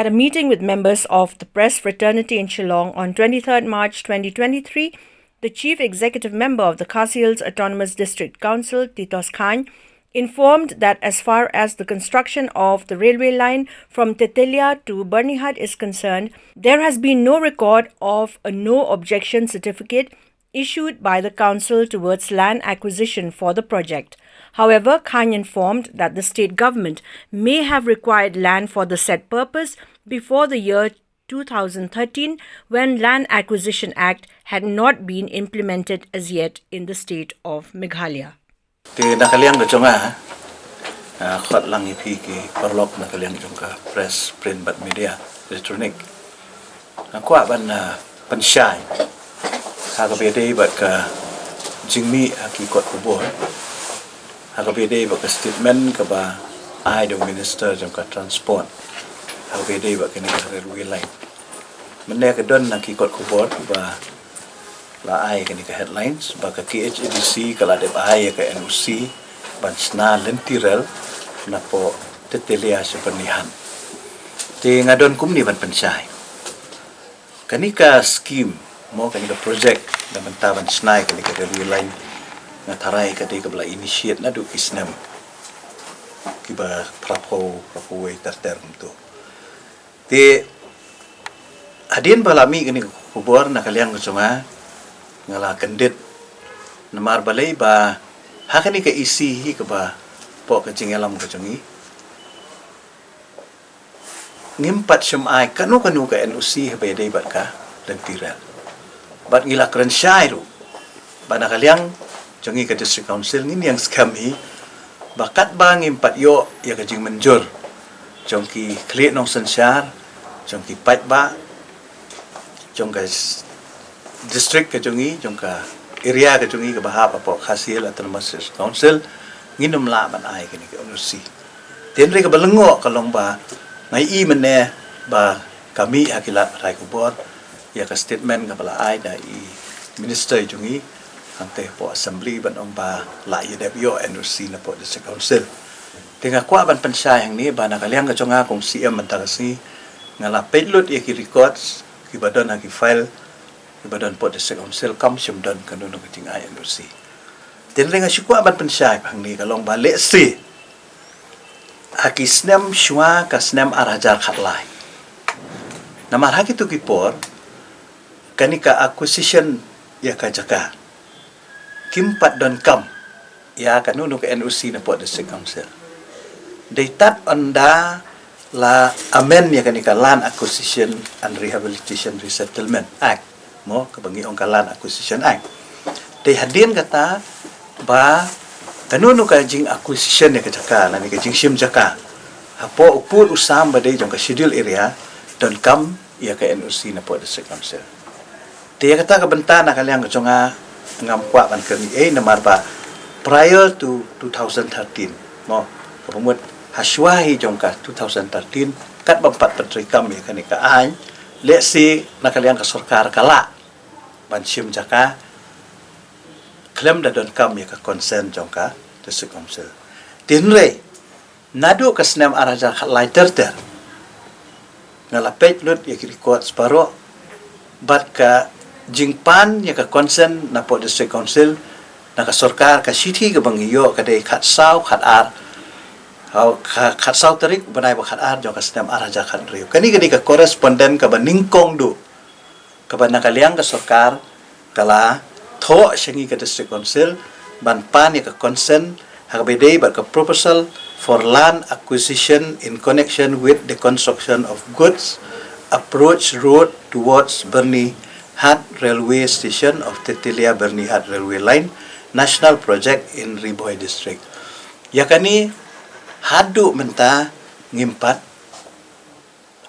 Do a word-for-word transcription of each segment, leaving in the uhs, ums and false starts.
At a meeting with members of the press fraternity in Shillong on twenty-third March twenty twenty-three, the chief executive member of the Khasi Hills Autonomous District Council, Titos Chyne, informed that as far as the construction of the railway line from Tetelia to Byrnihat is concerned, there has been no record of a no objection certificate issued by the council towards land acquisition for the project. However, Chyne informed that the state government may have required land for the said purpose before the year two thousand thirteen, when Land Acquisition Act had not been implemented as yet in the state of Meghalaya. Te na ka liang ka jong nga, ah, khot lang ïa phi ki paralok na ka liang jong ka press, print bad media electronic. Nga kwah ban, ah, pynshai ha kaba ïadei bad ka jingmih ha ki kot khubor, ha kaba ïadei bad ka statement kaba ai da u minister jong ka transport ha kaba ïadei bad kane ka railway line. Mynne ka don na ki kot khubor ba la ai kane ka headlines ba ka K H A D C ka la dep ai ïa ka N O C ban shna lynti rel napoh Tetelia sha Byrnihat. Te nga don kumne ban pynshai. Kane ka scheme, mo, kane ka project na bynta ban shna ïa kane ka railway line, nga tharai ka dei kaba la initiate naduh ki snem kiba phra phew, phra phew wei ter ter kumto. Te hadien ba la mih kane ka khubor na ka liang ka jong nga, nga la kyndit. Namar balei? Ba ha kane ka E C hi kaba hapoh ka jingïalam ka jong ngi, ngim pat shym ai kano kano ka N O C haba ïadei bad ka lynti rel. Bad ngi la kren shai ruh ba na ka liang jong ngi ka District Council ngin ïeng skhem hi ba katba ngim pat ïoh ïa ka jingmynjur jong ki khlieh nongsynshar, jong ki paidbah, jong ka s-, district ka jong ngi, jong ka area ka jong ngi kaba hap hapoh Khasi Hills Autonomous District Council, ngin ym lah ban ai kane ka N O C. Te hynrei kaba lyngngoh ka long ba nga ïohi mynne ba ka mih ha ki lad pathai khubor ïa ka statement kaba la ai da i minister jong ngi hangtei hapoh assembly ban ong ba la ïadep ïoh N O C napoh District Council. Te nga kwah ban pynshai hangne ba na ka liang ka jong nga kum C M mynta ka sngi, nga la peit lut ïa ki records kiba don ha ki file kiba don hapoh District Council, kam shym don kano kano ka jingai N O C. Te hynrei nga shu kwah ban pynshai hangne ka long ba lehse ha ki snem shuwa ka snem ar hajar khatlai, namar ha kito ki por kane ka acquisition ïa ka jaka kim pat donkam ïa kano kano ka N O C napoh District Council. Dei tad ynda la amend ïa kane ka Land Acquisition and Rehabilitation Resettlement Act, mo, kaba ngi ong ka Land Acquisition Act. Dei hadien kata ba kano kano ka jing acquisition ïa ka jaka lane ka jingshim jaka hapoh u pud u sam ba dei jong ka schedule area donkam ïa ka N O C napoh District Council. Te ïa kata ka bynta na ka liang ka jong nga ngam kwah ban kren ei namar ba prior to two thousand thirteen, mo, kaba mut ha shuwa hi jong ka two thousand thirteen, katba ym pat pyntreikam ïa kane ka aiñ, lehse na ka liang ka sorkar ka lah ban shim jaka khlem da donkam ïa ka consent jong ka District Council. Te hynrei naduh ka snem ar hajar khatlai ter ter, nga la peit lut ïa ki records baroh, bad ka jingpan ïa ka consent napoh District Council na ka sorkar, ka shithi kaba ngi ïoh ka dei khatsaw khatar, ha, kha-, khatsaw tarik u bnai ba khatar jong ka snem ar hajar khathynriew. Kane ka dei ka correspondent kaba nyngkong duh kaba na ka liang ka sorkar ka la thoh sha ngi ka District Council ban pan ïa ka consent ha kaba dei bad ka proposal for land acquisition in connection with the construction of goods approach road towards Byrnihat Railway Station of Tetelia Byrnihat Railway Line, National Project in Ri Bhoi District. Ïa kane haduh mynta ngim pat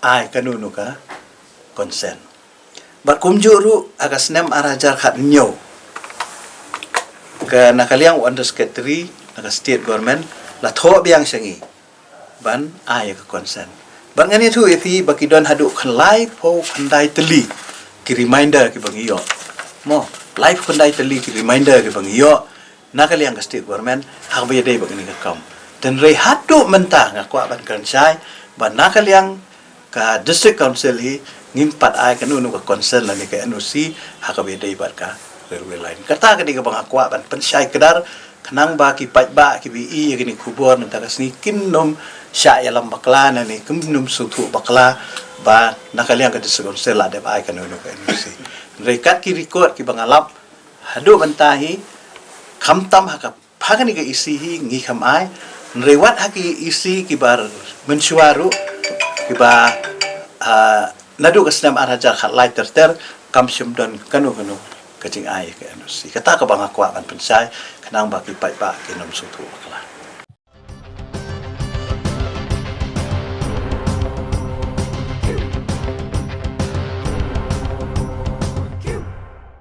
ai kano kano ka consent. Bad kumjuh ruh ha ka snem ar hajar khathynñiew, ka na ka liang u Under Secretary na ka State Government la thoh biang sha ngi ban ai ïa ka consent. Bad ngan ïathuh ïa phi ba ki don haduh khyndai phew khyndai tylli ki reminder kiba ngi ïoh. Mo, lai phew khyndai tylli ki reminder kiba ngi ïoh na ka liang ka State Government ha kaba ïadei bad kane ka kam. Te hynrei haduh mynta nga kwah ban kren shai ba na ka liang ka District Council hi ngim pat ai kano kano ka consent lane ka N O C ha kaba ïadei bad ka railway line. Kata ka dei kaba nga kwah ban pynshai kdar khnang ba ki paidbah kiba ïohi ïa kane ka khubor mynta ka sngi kin nym shah ïalam bakla lane kin nym sngewthuh bakla ba na ka liang ka District Council la dep ai kano kano ka N O C. Hynrei kat ki record kiba nga lap haduh mynta hi, khamtam ha ka, ha kane ka E C hi ngi kham ai. Hynrei wat ha ki E C kiba mynshuwa ruh, kiba, ah, naduh ka snem ar hajar khatlai ter ter, kam shym don kano kano ka jingai ka N O C. Kata kaba nga kwah ban pynshai khnang ba ki paidbah kin nym sngewthuh bakla.